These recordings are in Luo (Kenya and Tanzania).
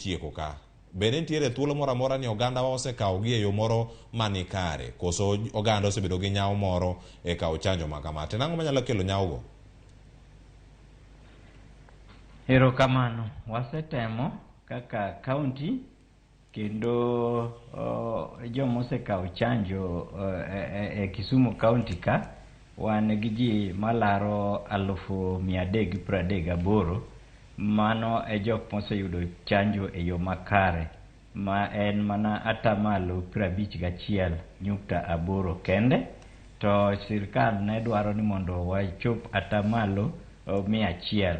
Tieko ka. Bende nitiere thuolo moro amora ni oganda wa osekawogi e yo moro mani kare, koso oganda osebedo gi nyawo moro e kawo chanjo ma kama? To nang'o manyalo kelo nyawogo? Erokamano. Wasetemo kaka county kendo joma osekawo chanjo e Kisumu County ka wan gi ji malaro 338,000. Mano e jok moseyudo chanjo e yo makare, ma en mana 51.8% kende. To sirkal ne dwaro ni mondo wachop 100%,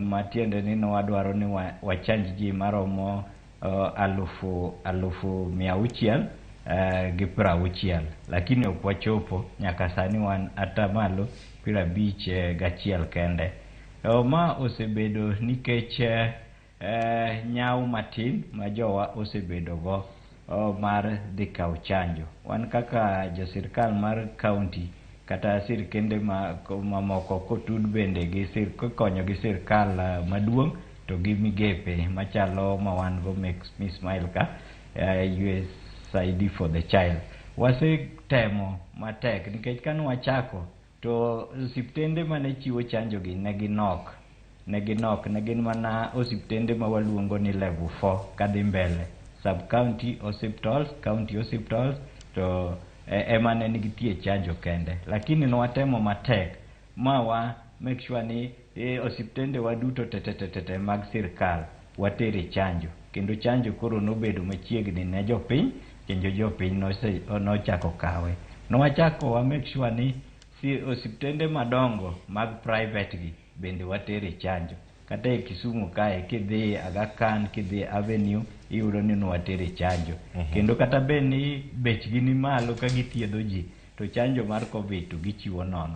matiende ni ne wadwaro ni wachanj ji maromo 660,000, lakini ok wachopo. Nyaka sani wan 51% kende. Ma osebedo nikech nyawo matin ma jowa osebedo go mar dhi kawo chanjo. Wan kaka jo sirkal mar county kata sirkende mamoko kotud bende gi kikonyo gi sirkal maduong' to gi migepe machalo ma wan go mek Ismail ka, USAID for the Child. Wasetemo matek nikech kane wachako to osiptende mane chiwo chanjo gi ne ginok, ne ginok, ne gin mana osiptende ma waluongo ni level 4 kadhi mbele, sub county hospitals, county hospitals, to ema ne nitie chanjo kende. Lakini ne watemo matek ma wa make sure ni osiptende wa duto te mag sirkal watere chanjo, kendo chanjo koro nobedo machiegni ne jopiny, kendo jopiny nochako kawe. Nwachako wa make sure ni si osiptende madongo mag private gi bende watere chanjo. Kata e Kisumu kae kidhi Aga Khan, kidhi Avenue, iyudo ni nwatere chanjo. Kendo kata bed ni bechgi ni malo ka githiedho ji, to chanjo mar Covid to gichiwo nono.